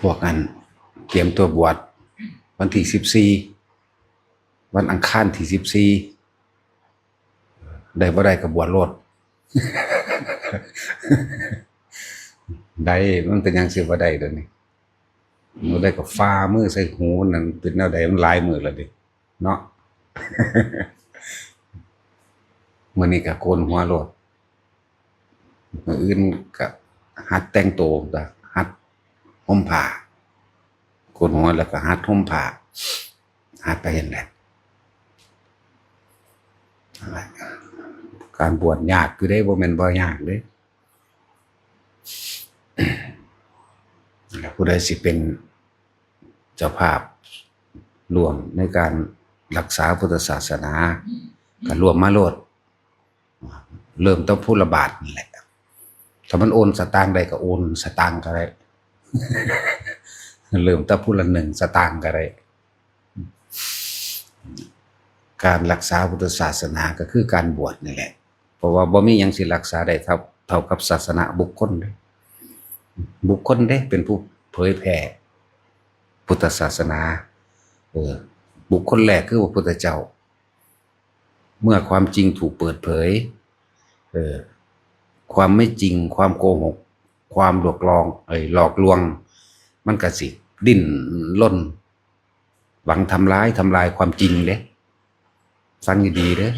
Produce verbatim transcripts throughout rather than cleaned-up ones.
พวกนั้นเตรียมตัวบวชวันที่สิบสี่ วันอังคารที่สิบสี่ ได้บ่ได้ก็บวชโลด ได้ มันเป็นหยังสิบ่ได้เดี๋ยวนี้ มื้อใดก็ฝ่ามือใส่หูนั่น เป็นแนวใด มันหลายมื้อแล้วเด้เนาะ มื้อนี้ก็โกนหัวโลด มื้ออื่นก็หัดแต่งตัว ก็หัดห่มผ้า โกนหัวแล้วก็หัดห่มผ้า หัดไปหั่นแหละ การบวชยากอยู่เด้ บ่แม่นบ่ยากเด้ แล้วผู้ใดสิเป็นเจ้าภาพร่วมในการรักษาพุทธศาสนา ก็ร่วมมาโลด เริ่มต้นผู้ละบาทนั่นแหละ ถ้ามันโอนสตางค์ได้ก็โอนสตางค์ก็ได้ เริ่มต้นผู้ละหนึ่งสตางค์ก็ได้ การรักษาพุทธศาสนาก็คือการบวชนี่แหละ เพราะว่าบ่มีหยังสิรักษาได้เท่า เท่ากับศาสนาบุคคลเด้ บุคคลเด้เป็นผู้เผยแผ่พุทธศาสนา เออ บุคคลแรกคือพระพุทธเจ้า เมื่อความจริงถูกเปิดเผย เออ ความไม่จริง ความโกหก ความหลอกลวง เอ้ย หลอกลวง มันก็สิดิ้นรน หวังทำร้าย ทำลายความจริงเด้ ฟังดีๆเด้อ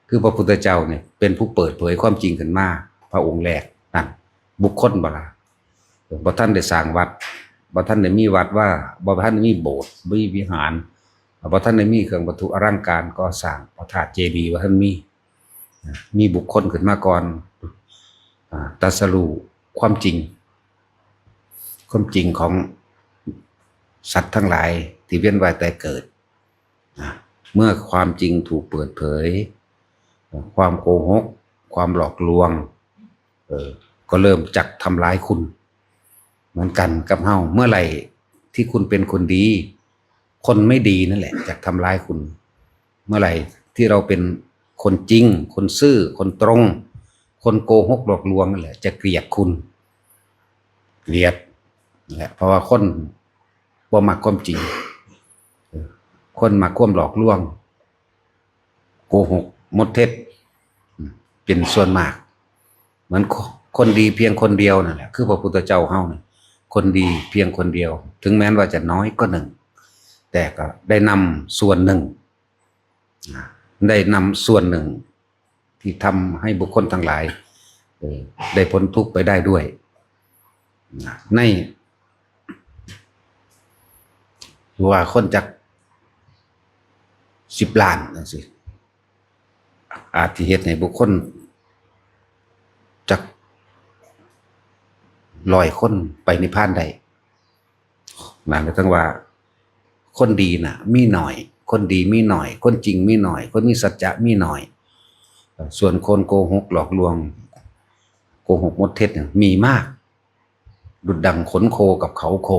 คือพระพุทธเจ้าเนี่ยเป็นผู้เปิดเผยความจริงขึ้นมา พระองค์แรกนั่น บุคคลบ่ล่ะ บ่ทันได้สร้างวัด บ่ทันได้มีวัดว่า บ่ทันได้มีโบสถ์ บ่มีวิหาร บ่ทันได้มีเครื่องวัตถุอลังการก่อสร้าง พระธาตุเจดีย์บ่ทันมี มีบุคคลขึ้นมาก่อน อ่า ตรัสรู้ความจริง ความจริงของสัตว์ทั้งหลายที่เวียนว่ายตายเกิด นะ เมื่อความจริงถูกเปิดเผย ความโกหก ความหลอกลวง เออ ก็เริ่มจักทำร้ายคุณ เหมือนกันกับเฮา เมื่อไหร่ที่คุณเป็นคนดี คนไม่ดีนั่นแหละจักทำร้ายคุณ เมื่อไหร่ที่เราเป็นคนจริง คนซื่อ คนตรง คนโกหกหลอกลวงนั่นแหละจะเกลียดคุณ เกลียดนั่นแหละ เพราะว่าคนบ่มักความจริง เออ คนมักความหลอกลวง โกหก มดเท็จ อืม เป็นส่วนมาก เหมือนค- คนดีเพียงคนเดียวนั่นแหละ คือพระพุทธเจ้าเฮานี่ คนดีเพียงคนเดียว ถึงแม้ว่าจะน้อยก็หนึ่ง แต่ก็ได้นำส่วนหนึ่ง นะ ได้นำส่วนหนึ่ง ที่ทำให้บุคคลทั้งหลาย เออ ได้พ้นทุกข์ไปได้ด้วย นะ ใน ว่าคนจักสิบล้านจังซี้ อาจสิเฮ็ดให้บุคคลจักร้อยคนไปนิพพานได้ นั่นก็ต้องว่า คนดีน่ะ มีหน่อย คนดีมีหน่อย คนจริงมีหน่อย คนมีสัจจะมีหน่อย ส่วนคนโกหกหลอกลวง โกหกมดเท็จเนี่ยมีมาก ดุจดังขนโคกับเขาโค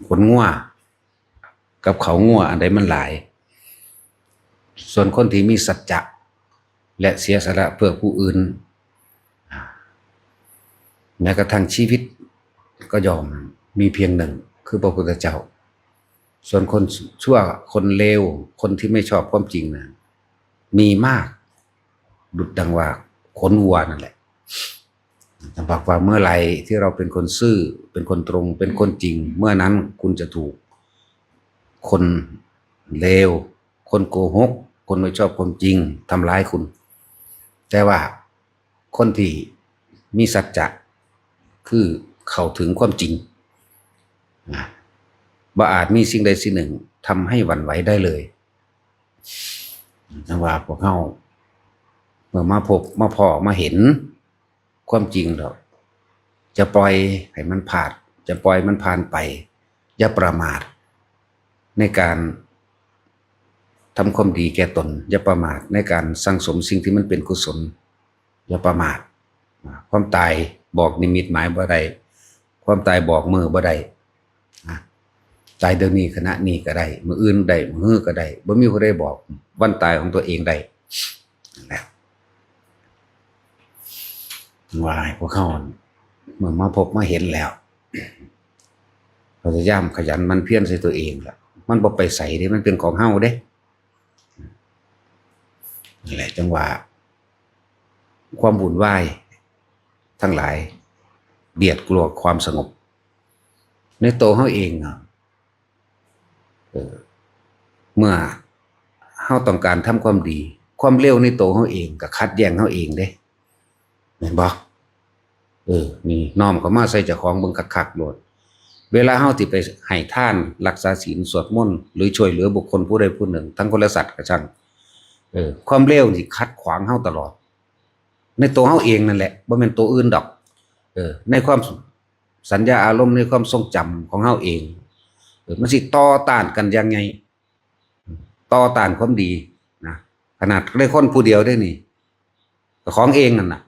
ขนงัวกับเขางัวอันใดมันหลาย ส่วนคนที่มีสัจจะ และเสียสละเพื่อผู้อื่น แม้กระทั่งชีวิตก็ยอมมีเพียงหนึ่ง คือพระพุทธเจ้า ส่วนคนชั่วคนเลว คนที่ไม่ชอบความจริงนะ มีมาก ดุจดังว่าขนวัวนั่นแหละ แต่บอกว่าเมื่อไหร่ที่เราเป็นคนซื่อ เป็นคนตรง เป็นคนจริง เมื่อนั้นคุณจะถูกคนเลว คนโกหก คนไม่ชอบความจริงทำร้ายคุณ แต่ว่าคนที่มีสัจจะ คือเข้าถึงความจริงนะ บ่อาจมีสิ่งใดสิ่งหนึ่งทำให้หวั่นไหวได้เลย แต่ว่าพวกเฮาเมื่อมาพบมาพ้อมาเห็นความจริงแล้ว จะปล่อยให้มันพลาด จะปล่อยมันผ่านไป อย่าประมาทในการทำความดีแก่ตน อย่าประมาทในการสั่งสมสิ่งที่มันเป็นกุศล อย่าประมาท ความตายบอกนิมิตหมายบ่ได้ ความตายบอกมื้อบ่ได้ นะ ตายเดี๋ยวนี้ขณะนี้ก็ได้ มื้ออื่นได้ มื้อฮือก็ได้ บ่มีผู้ใดบอกวันตายของตัวเองได้ นั่นแหละ ว่าให้พวกเฮาเมื่อมาพบมาเห็นแล้ว พยายามขยันหมั่นเพียรใส่ตัวเองล่ะ มันบ่ไปไสเด้ มันเป็นของเฮาเด้ นี่แหละจังว่า ความวุ่นวายทั้งหลาย เบียดกลัวความสงบ ในตัวเฮาเองอะ เออ เมื่อเฮาต้องการทำความดี ความเลวในตัวเฮาเองก็ขัดแย้งเฮาเองเด้ แม่นบ่ เออ นี่น้อมเข้ามาใส่เจ้าของเบิ่งคักๆโลด เวลาเฮาสิไปให้ทาน รักษาศีล สวดมนต์ หรือช่วยเหลือบุคคลผู้ใดผู้หนึ่ง ทั้งคนและสัตว์ก็ช่าง เออ ความเลวนี่ขัดขวางเฮาตลอด ในตัวเฮาเองนั่นแหละ บ่แม่นตัวอื่นดอก เออ ในความสัญญาอารมณ์ ในความทรงจำของเฮาเอง เออ มันสิต่อต้านกันยังไง ต่อต้านความดีนะ ขนาดในคนผู้เดียวได้นี่ ก็ของเองนั่นน่ะ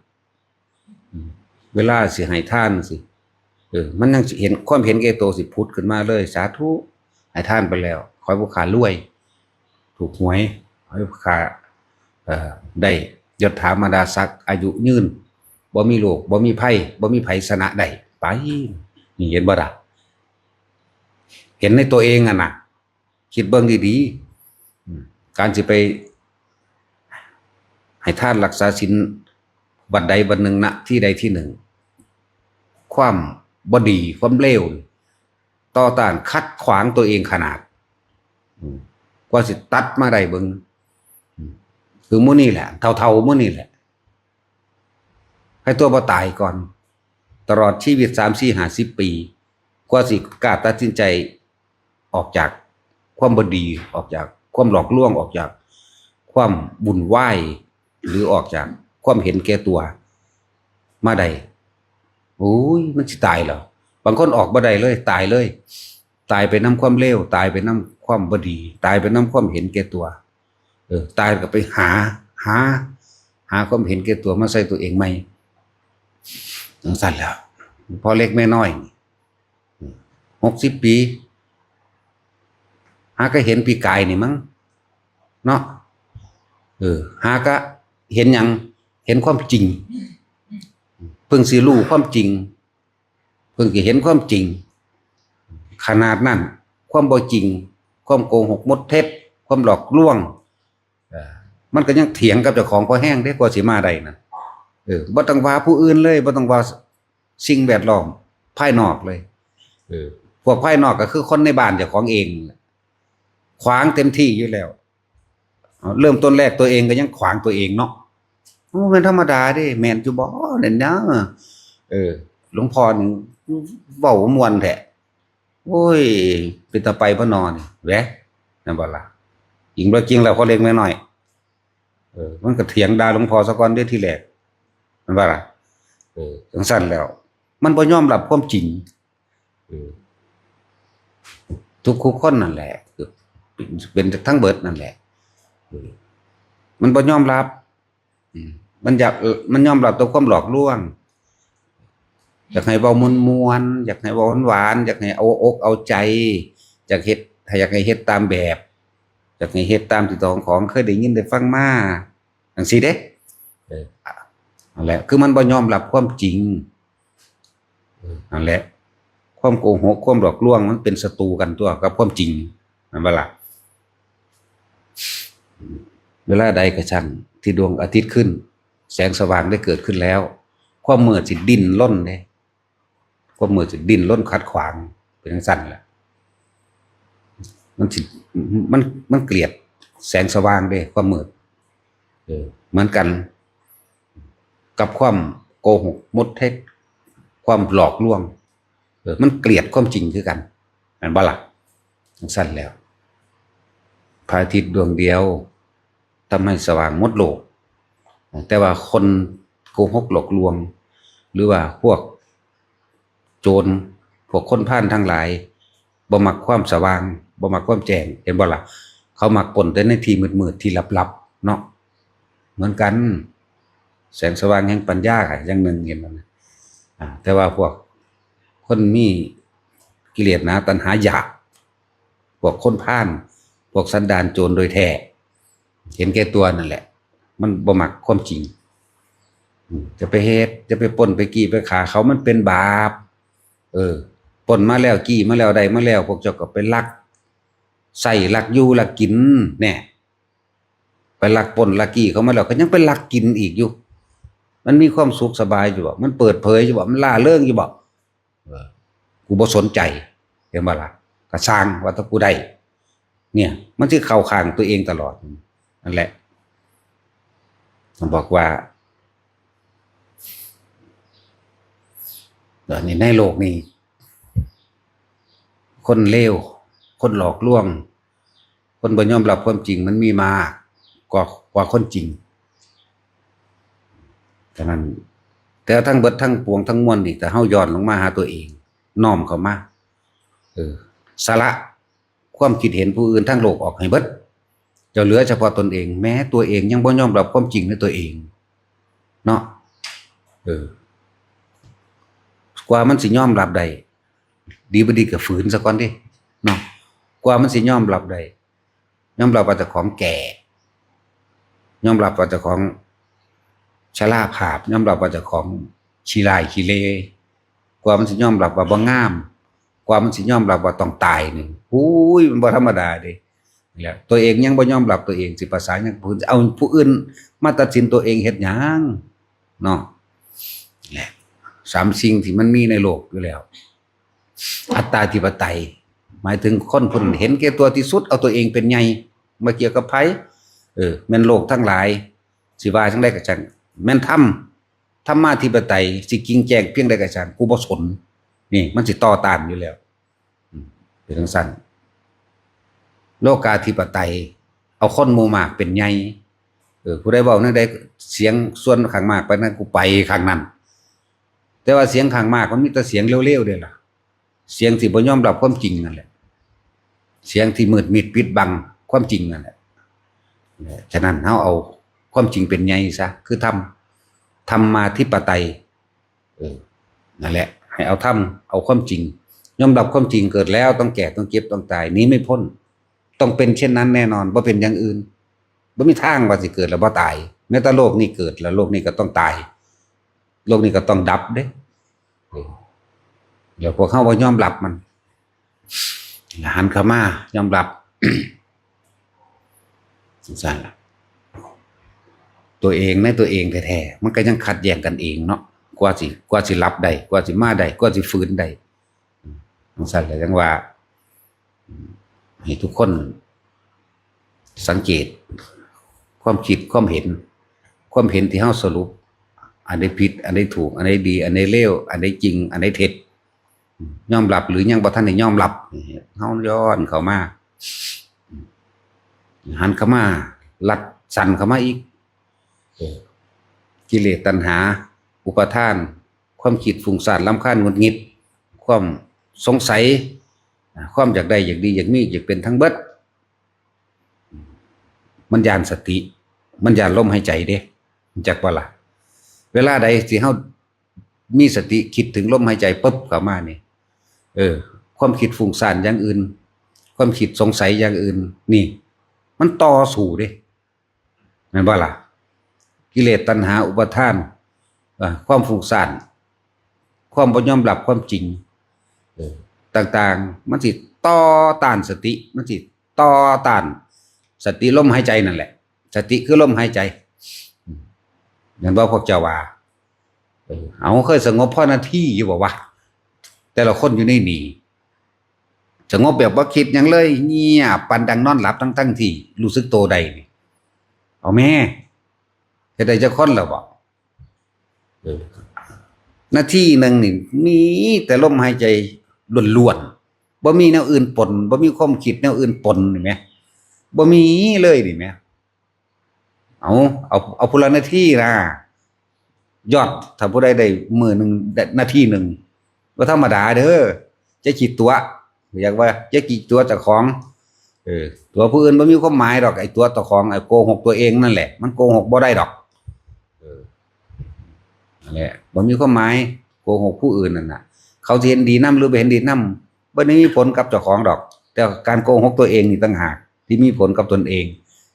อืม เวลาสิให้ทานสิ เออ มันยังสิเห็นความเห็นแก่ตัวสิผุดขึ้นมาเลย สาธุ ให้ทานไปแล้ว ขอให้ผู้ข้ารวย ถูกหวย ขอให้ผู้ข้า เอ่อ ได้ยศถาบรรดาศักดิ์ อายุยืน บ่มีโรค บ่มีภัย บ่มีไผชนะได้ ไป นี่เห็นบ่ล่ะ เห็นในตัวเองอะนะ คิดเบิ่งดีๆ อืม การสิไปให้ทานรักษาศีลวัดใดวัดหนึ่ง ณ ที่ใดที่หนึ่ง ความบ่ดี ความเลว ต่อต้านขัดขวางตัวเองขนาด อืม กว่าสิตัดมาได้เบิ่ง อืม คือมื้อนี้แหละ เฒ่าๆมื้อนี้แหละ ให้ตัวบ่ตายก่อน ตลอดชีวิต สาม สี่ ห้าสิบ ปี กว่าสิกล้าตัดสินใจ ออกจากความบ่ดี ออกจากความหลอกลวง ออกจากความวุ่นวาย หรือออกจากความเห็นแก่ตัว มาได้ โอ้ย มันสิตายเหรอ บางคนออกบ่ได้เลย ตายเลย ตายไปนำความเลว ตายไปนำความบ่ดี ตายไปนำความเห็นแก่ตัว เออ ตายก็ไปหา หา หาความเห็นแก่ตัวมาใส่ตัวเองใหม่ จังซั่นแหล้ว พ่อเล็กแม่น้อยนี่ หกสิบ ปี หาก็เห็นปีกายนี่มั้ง เนาะ เออ หาก็เห็นหยัง เห็นความจริง เพิ่งสิรู้ความจริง เพิ่งสิเห็นความจริง ขนาดนั้น ความบ่จริง ความโกหกมดเท็จ ความหลอกลวง เออ มันก็ยังเถียงกับเจ้าของพอแฮงเด้ กว่าสิมาได้นะ เออ บ่ต้องว่าผู้อื่นเลย บ่ต้องว่าสิ่งแวดล้อมภายนอกเลย เออ พวกภายนอกก็คือคนในบ้านเจ้าของเอง ขวางเต็มที่อยู่แล้ว เอา เริ่มต้นแรกตัวเองก็ยังขวางตัวเองเนาะ โอ้ แม่นธรรมดาเด้ แม่นอยู่บ่นั่นนะ เออ หลวงพ่อนี่เว้าม่วนแท้ โอ้ย เป็นตาไปบ่นอน แหวะ นั่นบ่ล่ะ จริงบ่จริงแล้ว พ่อเล็กแม่น้อย เออ มันก็เถียงด่าหลวงพ่อซะก่อนเด้อทีแรก นั่นบ่ล่ะ เออ จังซั่นแล้ว มันบ่ยอมรับความจริง เออ ทุกคู่คนนั่นแหละ เป็นทั้งเบิดนั่นแหละ เออ มันบ่ยอมรับ อืม มันอยาก เออ มันยอมรับต่อความหลอกลวง อยากให้เว้าม่วนๆ อยากให้เว้าหวานๆ อยากให้เอาอกเอาใจ อยากเฮ็ด อยากให้เฮ็ดตามแบบ อยากให้เฮ็ดตามที่เจ้าของเคยได้ยินได้ฟังมา จังซี้เด้ เออ นั่นแหละ คือมันบ่ยอมรับความจริง เออ นั่นแหละ ความโกหก ความหลอกลวง มันเป็นศัตรูกันตัวกับความจริง แม่นบ่ล่ะ เวลาใดก็ช่างที่ดวงอาทิตย์ขึ้น แสงสว่างได้เกิดขึ้นแล้ว ความมืดสิดิ้นรนเด้ ความมืดสิดิ้นรนขัดขวาง เป็นจังซั่นแหละ มันสิ มัน มันเกลียดแสงสว่างเด้ ความมืด เออ เหมือนกัน กับความโกหกมดเท็จ ความหลอกลวง เออ มันเกลียดความจริงคือกัน แม่นบ่ล่ะ จังซั่นแล้ว พระอาทิตย์ดวงเดียวทำให้สว่างหมดโลก แต่ว่าคนโกหกหลอกลวง หรือว่าพวกโจร พวกคนพาลทั้งหลาย บ่มักความสว่าง บ่มักความแจ้ง เห็นบ่ล่ะ เขามักปล้นแต่ในที่มืดๆ ที่ลับๆ เนาะ เหมือนกัน แสงสว่างแห่งปัญญาค่ะ อย่างหนึ่ง เห็นบ่นะ อ่า แต่ว่าพวกคนมีกิเลสหนา ตัณหาอยาก พวกคนพาล พวกสันดานโจรโดยแท้ เห็นแก่ตัวนั่นแหละ มันบ่มักความจริง อืม จะไปเฮ็ด จะไปปล้น ไปจี้ ไปฆ่าเขา มันเป็นบาป เออ ปล้นมาแล้ว จี้มาแล้ว ได้มาแล้ว พวกเจ้าก็ไปลักใช้ ลักอยู่ ลักกิน แน่ ไปลักปล้นลักจี้เขามาแล้ว ก็ยังไปลักกินอีกอยู่ มันมีความสุขสบายอยู่บ่ มันเปิดเผยอยู่บ่ มันร่าเริงอยู่บ่ เออ กูบ่สนใจ เห็นบ่ล่ะ ก็ซ่างว่าถ้ากูได้ เนี่ย มันสิเข้าข้างตัวเองตลอด นั่นแหละ บอกว่า เดี๋ยวนี้ในโลกนี้ คนเลว คนหลอกลวง คนบ่ยอมรับความจริงมันมีมากกว่า กว่าคนจริง ฉะนั้น แต่ทั้งเบิดทั้งปวงทั้งมวลนี่ แต่เฮาย้อนลงมาหาตัวเอง น้อมเข้ามา เออ สละความคิดเห็นผู้อื่นทั้งโลกออกให้เบิด เจ้าเหลือเฉพาะตนเอง แม้ตัวเองยังบ่ยอมรับความจริงในตัวเอง เนาะ เออ กว่ามันสิยอมรับได้ ดีบ่ดีก็ฝืนซะก่อนเด้ เนาะ กว่ามันสิยอมรับได้ ยอมรับว่าเจ้าของแก่ ยอมรับว่าเจ้าของชราภาพ ยอมรับว่าเจ้าของขี้ร้ายขี้เล กว่ามันสิยอมรับว่าบ่งาม กว่ามันสิยอมรับว่าต้องตายนี่ อุ้ย มันบ่ธรรมดาเด้ นี่แหละ ตัวเองยังบ่ยอมรับตัวเอง สิประสานหยังผู้อื่น เอาผู้อื่นมาตัดสินตัวเองเฮ็ดหยัง เนาะ นี่แหละ สามสิ่งที่มันมีในโลกอยู่แล้ว อัตตาธิปไตย หมายถึงคนผู้นั้นเห็นแก่ตัวที่สุด เอาตัวเองเป็นใหญ่ บ่เกี่ยวกับไผ เออ แม่นโลกทั้งหลาย สิว่าจั่งใดก็ช่าง แม่นธรรม ธรรมาธิปไตย สิจริงแจ้งเพียงใดก็ช่าง กูบ่สน นี่ มันสิต่อต้านอยู่แล้ว อืม เป็นจั่งซั้น โลกาธิปไตย เอาคนหมู่มากเป็นใหญ่ เออ ผู้ใดเว้าแนวใด เสียงส่วนข้างมากไปนั้น กูไปข้างนั้น แต่ว่าเสียงข้างมากมันมีแต่เสียงเลวๆ เด้ล่ะ เสียงที่บ่ยอมรับความจริงนั่นแหละ เสียงที่มืดมิดปิดบังความจริงนั่นแหละ ฉะนั้นเฮาเอาความจริงเป็นใหญ่ซะ คือธรรม ธรรมาธิปไตย เออ นั่นแหละ ให้เอาธรรม เอาความจริง ยอมรับความจริง เกิดแล้วต้องแก่ ต้องเจ็บ ต้องตาย หนีไม่พ้น ต้องเป็นเช่นนั้นแน่นอน บ่เป็นอย่างอื่น บ่มีทางว่าสิเกิดแล้วบ่ตาย แม้แต่โลกนี้เกิดแล้ว โลกนี้ก็ต้องตาย โลกนี้ก็ต้องดับเด้ เออ แล้วพวกเฮาบ่ยอมรับมัน หันเข้ามา ยอมรับ จั่งซั้นล่ะ ตัวเองในตัวเองแท้ๆ มันก็ยังขัดแย้งกันเองเนาะ กว่าสิ กว่าสิรับได้ กว่าสิมาได้ กว่าสิฝืนได้ จั่งซั้นแหละ จั่งว่า ให้ทุกคนสังเกต ความคิด ความเห็น ความเห็นที่เฮาสรุป อันใดผิด อันใดถูก อันใดดี อันใดเลว อันใดจริง อันใดเท็จ ยอมรับหรือยังบ่ทันได้ยอมรับ เฮาย้อนเข้ามา หันเข้ามา ลัดสั้นเข้ามาอีก เออ กิเลสตัณหา อุปาทาน ความคิดฟุ้งซ่านรำคาญหงุดหงิด ความสงสัย อ่า ความอยากได้ อยากดี อยากมี อยากเป็นทั้งเบิด มันย้านสติ มันย้านลมหายใจเด้ รู้จักบ่ล่ะ เวลาใดที่เฮามีสติคิดถึงลมหายใจปุ๊บเข้ามานี่ เออ ความคิดฟุ้งซ่านอย่างอื่น ความคิดสงสัยอย่างอื่น นี่ มันต่อสู้เด้ แม่นบ่ล่ะ กิเลสตัณหาอุปาทาน อ่า ความฟุ้งซ่าน ความบ่ยอมรับความจริง เออ ต่างๆ มันสิต่อต้านสติ มันสิต่อต้านสติลมหายใจนั่นแหละ สติคือลมหายใจ อืม แม่นบ่พวกเจ้าว่า เออ เอา เคยสงบพอนาทีอยู่บ่วะ แต่ละคนอยู่ในนี่ สงบแบบบ่คิดหยังเลย เงียบปานดังนอนหลับทั้งๆ ที่รู้สึกโตได้นี่ เอาแม่ เฮ็ดได้จักคนแล้วบ่ เออ นาทีหนึ่งนี่มีแต่ลมหายใจล้วนๆ บ่มีแนวอื่นปน บ่มีความคิดแนวอื่นปน เห็นไหม บ่มีเลย เห็นไหม เอา เอา เอาพุนละนาทีนะ ยอด ถ้าผู้ใดได้มื้อหนึ่ง ได้นาทีหนึ่ง บ่ธรรมดาเด้อ จะขี้ตั๋ว อยากว่าจะขี้ตั๋วเจ้าของ เออ ตั๋วผู้อื่นบ่มีความหมายดอก ไอ้ตั๋วเจ้าของ ไอ้โกหกตัวเองนั่นแหละ มันโกหกบ่ได้ดอก เออ นั่นแหละ บ่มีความหมาย โกหกผู้อื่นนั่นน่ะ เขาสิเห็นดีนำหรือบ่เห็นดีนำ บ่ได้มีผลกับเจ้าของดอก แต่การโกหกตัวเองนี่ต่างหาก ที่มีผลกับตนเอง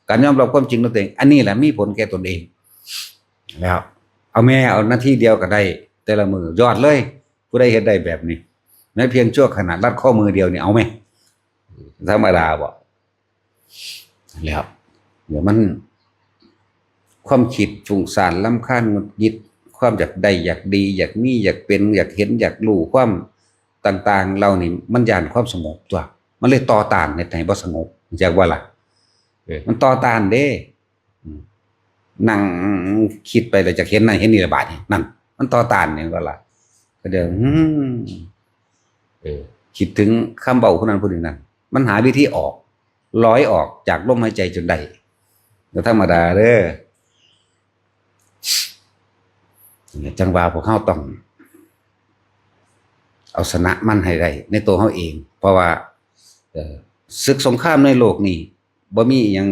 การยอมรับความจริงด้วยตัวเอง อันนี้แหละมีผลแก่ตนเอง แล้ว เอาแม่ เอานาทีเดียวก็ได้ แต่ละมื้อ ยอดเลย ผู้ใดเฮ็ดได้แบบนี้ แม้เพียงชั่วขณะรัดข้อมือเดียวนี่เอาไหม ธรรมดาบ่ แล้ว เดี๋ยวมัน ความคิดฟุ้งซ่านรำคาญหงุดหงิด ความอยากได้อยากดี อยากมีอยากเป็น อยากเห็นอยากรู้ ความต่างๆ เหล่านี้มันย้านความสงบตัว มันเลยต่อต้านเฮ็ดให้บ่สงบ อยากว่าล่ะ เออ มันต่อต้านเด้ อืม นั่งคิดไปแล้วอยากเห็นนั่นเห็นนี่ละบาดนี่ นั่น มันต่อต้านเนี่ยก็ล่ะ ก็เดี๋ยว อืม เออ คิดถึงคำเว้าผู้นั้นผู้นี้นั่น มันหาวิธีออก ลอยออกจากลมหายใจจนได้ ก็ธรรมดาเด้อ จังว่าพวกเฮาต้อง เอาชนะมันให้ได้ในตัวเฮาเอง เพราะว่า เอ่อ ศึกสงครามในโลกนี้ บ่มีอิหยัง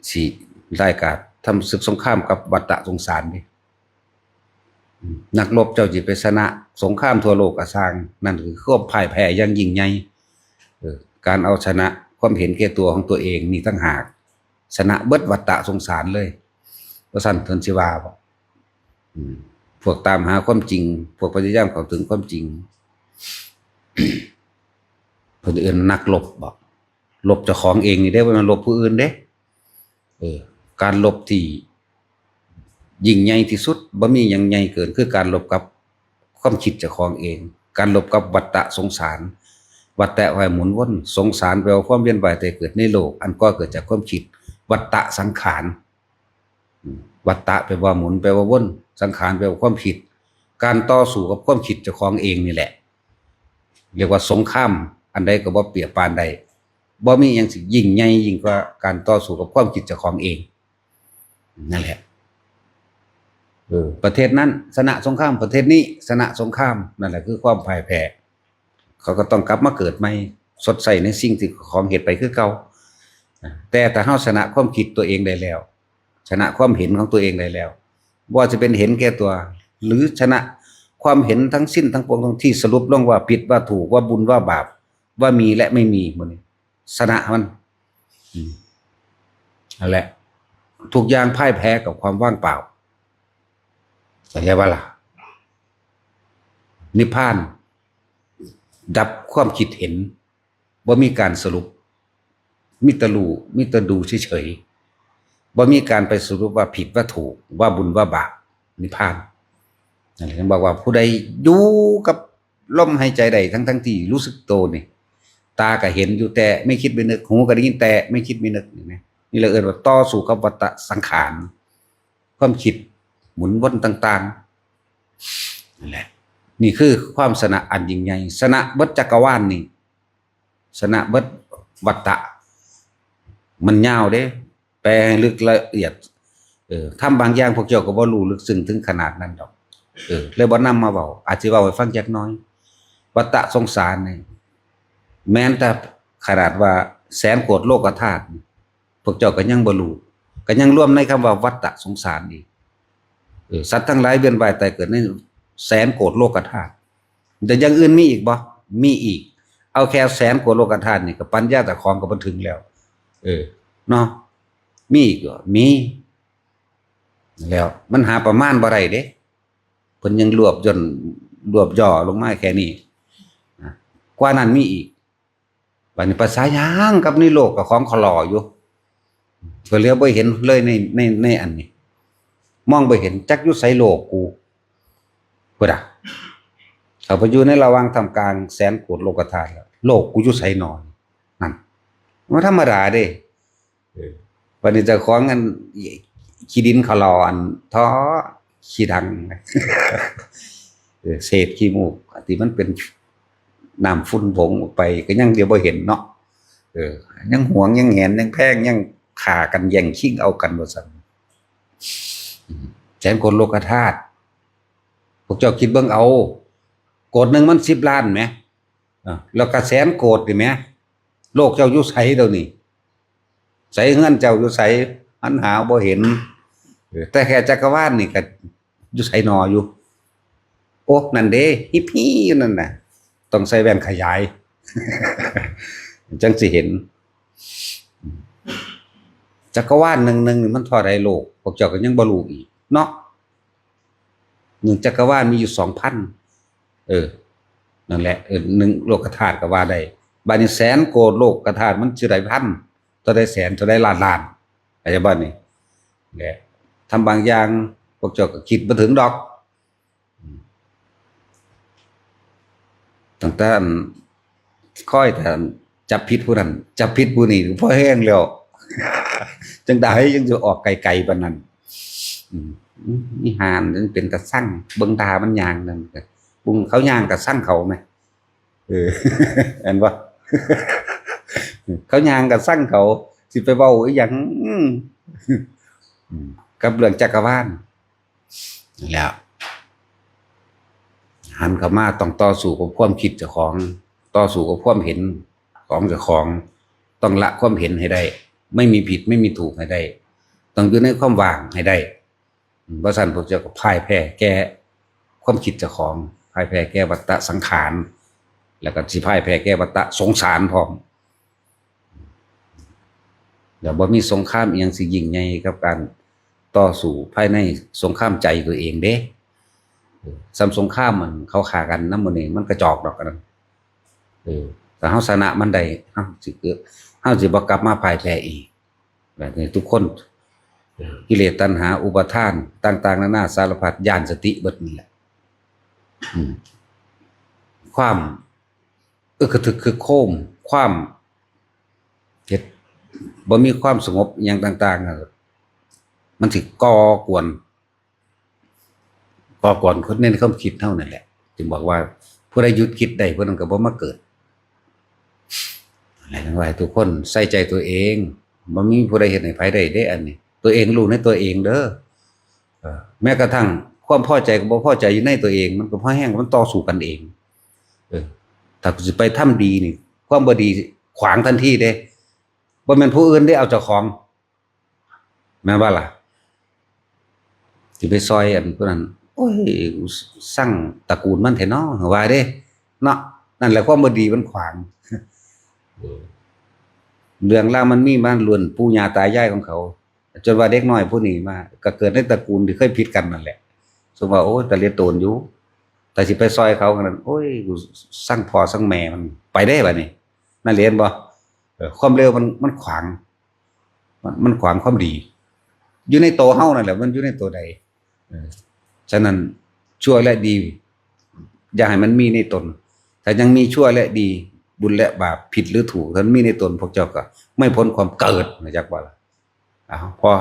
สิร้ายกาจทำศึกสงครามกับวัฏฏะสงสารเด้ อืม นักรบเจ้าสิไปชนะสงครามทั่วโลกก็ซ่าง นั่นคือความพ่ายแพ้อย่างยิ่งใหญ่ เออ การเอาชนะความเห็นแก่ตัวของตัวเองนี่ต่างหาก ชนะเบิดวัฏฏะสงสารเลย ว่าซั่นเพิ่นสิว่าบ่ อืม พวกตามหาความจริง พวกพยายามเข้าถึงความจริง เพิ่นเอิ้นนักรบบ่ รบเจ้าของเองนี่เด้ บ่แม่นรบผู้อื่นเด้ เออ การรบที่ยิ่งใหญ่ที่สุด บ่มีหยังใหญ่เกิน คือการรบกับความคิดเจ้าของเอง การรบกับวัฏฏะสงสาร วัฏฏะแปลว่าหมุนวน สงสารแปลว่าความเวียนว่ายตายเกิดในโลก อันก่อเกิดจากความคิด วัฏฏะสังขาร อืม วัฏฏะแปลว่าหมุน แปลว่าวน สังขารแปลว่าความคิด การต่อสู้กับความคิดเจ้าของเองนี่แหละ เรียกว่าสงคราม อันใดก็บ่เปรียบปานใด บ่มีหยังสิยิ่งใหญ่ยิ่งกว่าการต่อสู้กับความคิดเจ้าของเอง นั่นแหละ เออ ประเทศนั้นชนะสงคราม ประเทศนี้ชนะสงคราม นั่นแหละคือความพ่ายแพ้ เขาก็ต้องกลับมาเกิดใหม่ ชดใช้ในสิ่งที่ของเฮ็ดไปคือเก่า แต่ถ้าเฮาชนะความคิดตัวเองได้แล้ว ชนะความเห็นของตัวเองได้แล้ว บ่ว่าจะเป็นเห็นแก่ตัว หรือชนะความเห็นทั้งสิ้นทั้งปวงที่สรุปลงว่าผิดว่าถูก ว่าบุญว่าบาป ว่ามีและไม่มีหมดนี้ ชนะมัน อืม นั่นแหละ ทุกอย่างพ่ายแพ้กับความว่างเปล่า เข้าใจบ่ล่ะ นิพพาน ดับความคิดเห็น บ่มีการสรุป มีแต่รู้ มีแต่ดูเฉยๆ บ่มีการไปสรุปว่าผิดว่าถูก ว่าบุญว่าบาป นิพพาน นั่นแหละ ถึงบอกว่าผู้ใดอยู่กับลมหายใจได้ทั้งๆที่รู้สึกตัวนี่ ตาก็เห็นอยู่แต่ไม่คิดไม่นึก หูก็ได้ยินแต่ไม่คิดไม่นึก เห็นไหม นี่เราเอิ้นว่าต่อสู้กับวัฏฏะสังขาร ความคิดหมุนวนต่างๆ นั่นแหละ นี่คือความชนะอันยิ่งใหญ่ ชนะเบิดจักรวาลนี่ ชนะเบิดวัฏฏะ มันยาวเด้ แปลให้ลึกละเอียด เออ ธรรมบางอย่างพวกเจ้าก็บ่รู้ลึกซึ้งถึงขนาดนั้นดอก เออ เลยบ่นำมาเว้า อาจสิเว้าให้ฟังจักหน่อย วัฏฏะสงสารนี่ แม้นแต่ขนาดว่าแสนโกดโลกธาตุนี่ พวกเจ้าก็ยังบ่รู้ ก็ยังรวมในคำว่าวัฏฏะสงสารอีก เออ สัตว์ทั้งหลายเวียนว่ายตายเกิดในแสนโกดโลกธาตุ แต่อย่างอื่นมีอีกบ่ มีอีก เอาแค่แสนโกดโลกธาตุนี่ก็ปัญญาเจ้าของก็บ่ถึงแล้ว เออ เนาะ มีอีกบ่ มี แล้ว มันหาประมาณบ่ได้เด้ เพิ่นยังรวบย่น รวบย่อลงมาแค่นี้ นะ กว่านั้นมีอีก บัดนี้ภาษาหยังกับในโลกก็ของขลออยู่ ก็เหลือบ่เห็นเลยใน ใน ในอันนี้ มองบ่เห็น จักอยู่ไสโลกกู พุ้นน่ะ เข้าไปอยู่ในระหว่างท่ามกลางแสนโกดโลกธาตุแล้ว โลกกูอยู่ไสหนอ นั่น บ่ธรรมดาเด้ เออ บัดนี้เจ้าของอันขี้ดินขลออันท้อขี้ดัง เออ เศษขี้มูกที่มันเป็นน้ำฝุ่นผงออกไป ก็ยังเดียวบ่เห็นเนาะ เออ ยังหวงยังแหนยังแพงยังฆ่ากันแย่งชิงเอากันว่าซั่น อืม แสนโกดโลกธาตุ พวกเจ้าคิดเบิ่งเอา โกดหนึ่งมันสิบล้านแหม อ่ะ แล้วก็แสนโกดนี่แหม โลกเจ้าอยู่ไสเดี๋ยวนี้ ไสเฮือนเจ้าอยู่ไส หันหาบ่เห็น เออ แต่แค่จักรวาลนี่ก็อยู่ไสหนออยู่ โอ้ นั่นเด้ ฮิปปี้อยู่นั่นน่ะ ต้องใส่แว่นขยาย จั่งสิเห็น จักรวาลหนึ่งหนึ่งนี่มันเท่าใดโลก พวกเจ้าก็ยังบ่รู้อีกเนาะ หนึ่งจักรวาลมีอยู่สองพัน เออ นั่นแหละ เออ หนึ่งโลกธาตุก็ว่าได้ บาดนี้แสนโกดโลกธาตุมันสิได้พัน เท่าใดแสน เท่าใดล้านล้าน เข้าใจบ่นี่ แหละ ทำบางอย่างพวกเจ้าก็คิดบ่ถึงดอก ตั้งแต่อัน คอยแต่จับผิดผู้นั้น จับผิดผู้นี้ พอแห้งแล้ว จังใดยังจะออกไกลๆปานนั้น อืม อีห่านั่นเป็นตาซัง เบิ่งตามันย่างนั่นก็ บุงเขาย่างก็ซังเขาแหม เออ อันว่า เขาย่างก็ซังเขา สิไปเว้าอีหยัง อืม อืม กับเรื่องจักรวาล แล้ว หันเข้ามาต้องต่อสู้กับความคิดเจ้าของ ต่อสู้กับความเห็นของเจ้าของ ต้องละความเห็นให้ได้ ไม่มีผิดไม่มีถูกให้ได้ ต้องอยู่ในความว่างให้ได้ อืม บ่ซั้นพวกเจ้าก็พ่ายแพ้แก่ความคิดเจ้าของ พ่ายแพ้แก่วัฏฏะสังขาร แล้วก็สิพ่ายแพ้แก่วัฏฏะสงสารพร้อม แล้วบ่มีสงครามอิหยังสิยิ่งใหญ่กับการต่อสู้ภายในสงครามใจตัวเองเด้ เออ ซ้ำสงครามมันเขาฆ่ากันนำมื้อนี้มันกระจอกดอกอันนั้น เออ ถ้าเฮาชนะมันได้ เฮาสิเกิด เฮาสิบ่กลับมาพ่ายแพ้อีก แบบนี้ทุกคน เออ กิเลสตัณหาอุปาทานต่างๆนานาสารพัดย้านสติเบิดนี่แหละ อืม ความ อึกกระทึกครึกโครม ความเฮ็ดบ่มีความสงบอิหยังต่างๆน่ะ มันสิก่อกวน ก่อกวนคนในความคิดเฮานั่นแหละ จึงบอกว่าผู้ใดหยุดคิดได้ ผู้นั้นก็บ่มาเกิด อะไรทั้งหลาย ทุกคนใส่ใจตัวเอง บ่มีผู้ใดเฮ็ดให้ไผได้เด้ อันนี้ ตัวเองรู้ในตัวเองเด้อ เออ แม้กระทั่งความพอใจกับบ่พอใจอยู่ในตัวเอง มันก็พอแห้ง มันต่อสู้กันเอง เออ ถ้ากูสิไปทำดีนี่ ความบ่ดีขวางทันทีเด้ บ่แม่นผู้อื่นเด้ เอาเจ้าของ แม่นบ่ล่ะ สิไปซอยอันผู้นั้น โอ้ย กูซังตระกูลมันแท้น้อ ว่าเด้ เนาะ นั่นแหละความบ่ดีมันขวาง เออ เรื่องราวมันมีมาล้วนปู่ย่าตายายของเขา จนว่าเด็กน้อยผู้นี้มา ก็เกิดในตระกูลที่เคยผิดกันนั่นแหละ สมว่า โอ้ย ตะเหลียดโตนอยู่ แต่สิไปซอยเขาขนาดนั้น โอ้ย กูซังพ่อซังแม่มัน ไปได้บัดนี้ นั่นเห็นบ่ เออ ความเลวมัน มันขวาง มัน มันขวางความดี อยู่ในตัวเฮานั่นแหละ มันอยู่ในตัวใด เออ ฉะนั้นชั่วและดี อย่าให้มันมีในตน ถ้ายังมีชั่วและดี บุญและบาป ผิดหรือถูก ถ้ามันมีในตน พวกเจ้าก็ไม่พ้นความเกิด รู้จักบ่ล่ะ อ้าว พอ